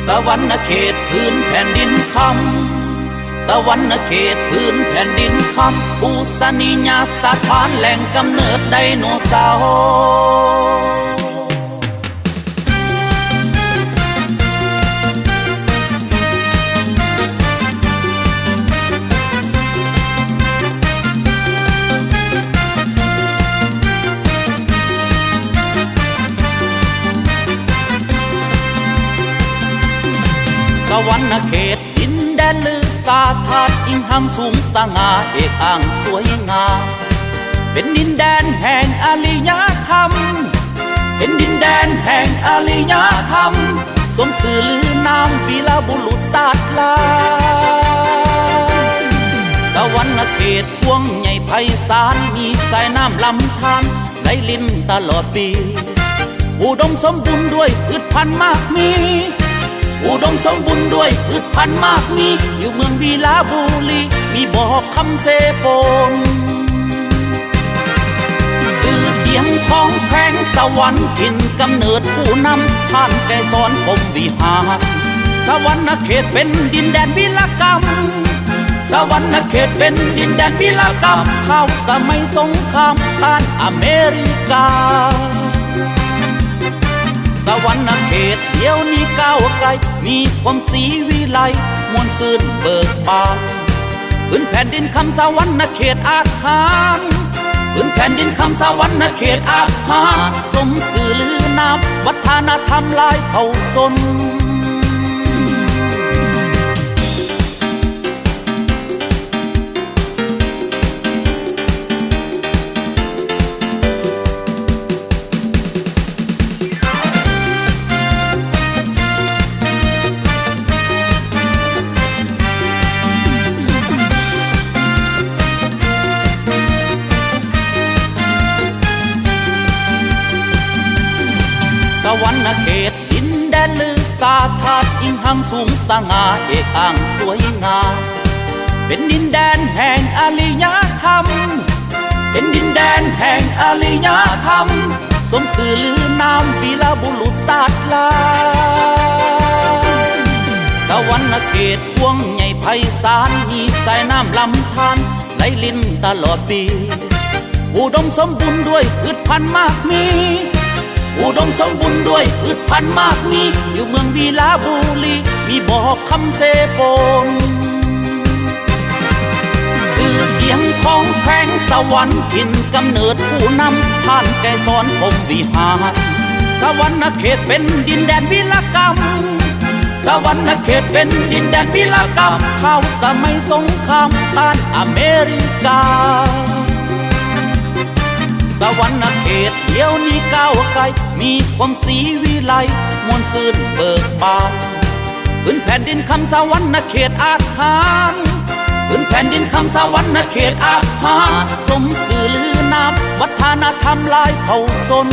ສະຫວັນນະເຂດ ພື້ນແຜ່ນດິນຄຳ, ສະຫວັນນະເຂດ ພື້ນແຜ່ນດິນຄຳ, ປູຊະນີຍະສະຖານ ແຫຼ່ງກຳເນີດໄດໂນເສົາ. ສະຫວັນນະເຂດ ດິນແດນລືຊາທາດ ອີງຫາງສູງສະຫງ່າ ເອກອ້າງສວຍງາມ, ເປັນດິນແດນແຫ່ງອາລິຍະທຳ, ເປັນດິນແດນແຫ່ງອາລິຍະທຳ, ສົມຊື່ລືນາມ ວີລະບຸລຸດຊາດລາວ. ສະຫວັນນະເຂດ ກວ້າງໃຫຍ່ໄພສານ ມີສາຍນ້ຳລຳທານ ໄຫຼລິນຕະຫຼອດປີ, ອຸດົມສົມບູນດ້ວຍພືດພັນໝາກມີ, ອຸດົມສົມບູນດ້ວຍພືດພັນໝາກມີ, ຢູ່ເມືອງວິລະບູລີ ມີບໍ່ຄຳເຊໂປນ. ຊື່ສຽງຂອງແຂວງສະຫວັນ ຖິ່ນກຳເນີດຜູ້ນຳ ທ່ານໄກສອນ ພົມວິຫານ. ສະຫວັນນະເຂດ ເປັນດິນແດນວິລະກຳ, ສະຫວັນນະເຂດ ເປັນດິນແດນວິລະກຳ ຄາວສະໄໝສົງຄາມຕ້ານອາເມລິກາ. ສະຫວັນນະເຂດ ດຽວນີ້ກ້າວໄກ ມີຄວາມສີວິໄລ ມ່ວນຊື່ນເບີກບານ. ພື້ນແຜ່ນດິນຄຳ ສະຫວັນນະເຂດອາດຫານ, ພື້ນແຜ່ນດິນຄຳ ສະຫວັນນະເຂດອາດຫານ, ສົມຊື່ລືນາມ ວັດທະນະທຳຫຼາຍເຜົ່າຊົນ. ສະຫວັນນະເຂດ ດິນແດນລືຊາທາດ ອີງຫາງສູງສະຫງ່າ ເອກອ້າງສວຍງາມ, ເປັນດິນແດນແຫ່ງອາລິຍະທຳ, ເປັນດິນແດນແຫ່ງອາລິຍະທຳ, ສົມຊື່ລືນາມ ວີລະບຸລຸດຊາດລາວ. ສະຫວັນນະເຂດ ກວ້າງໃຫຍ່ໄພສານ ມີສາຍນ້ຳລຳທານ ໄຫຼລິນຕະຫຼອດປີ, ອຸດົມສົມບູນດ້ວຍພືດພັນໝາກມີ, ອຸດົມສົມບູນດ້ວຍພືດພັນໝາກມີ, ຢູ່ເມືອງວິລະບູລີ ມີບໍ່ຄຳເຊໂປນ. ຊື່ສຽງຂອງແຂວງສະຫວັນ ຖິ່ນກຳເນີດຜູ້ນຳ ທ່ານໄກສອນ ພົມວິຫານ. ສະຫວັນນະເຂດ ເປັນດິນແດນວິລະກຳ, ສະຫວັນນະເຂດ ເປັນດິນແດນວິລະກຳ ຄາວສະໄໝສົງຄາມຕ້ານອາເມລິກາ. ສະຫວັນນະເຂດ ດຽວນີ້ກ້າວໄກ ມີຄວາມສີວິໄລ ມ່ວນຊື່ນເບີກບານ. ພື້ນແຜ່ນດິນຄຳ ສະຫວັນນະເຂດອາດຫານ, ພື້ນແຜ່ນດິນຄຳ ສະຫວັນນະເຂດອາດຫານ, ສົມຊື່ລືນາມ ວັດທະນະທຳຫຼາຍເຜົ່າຊົນ.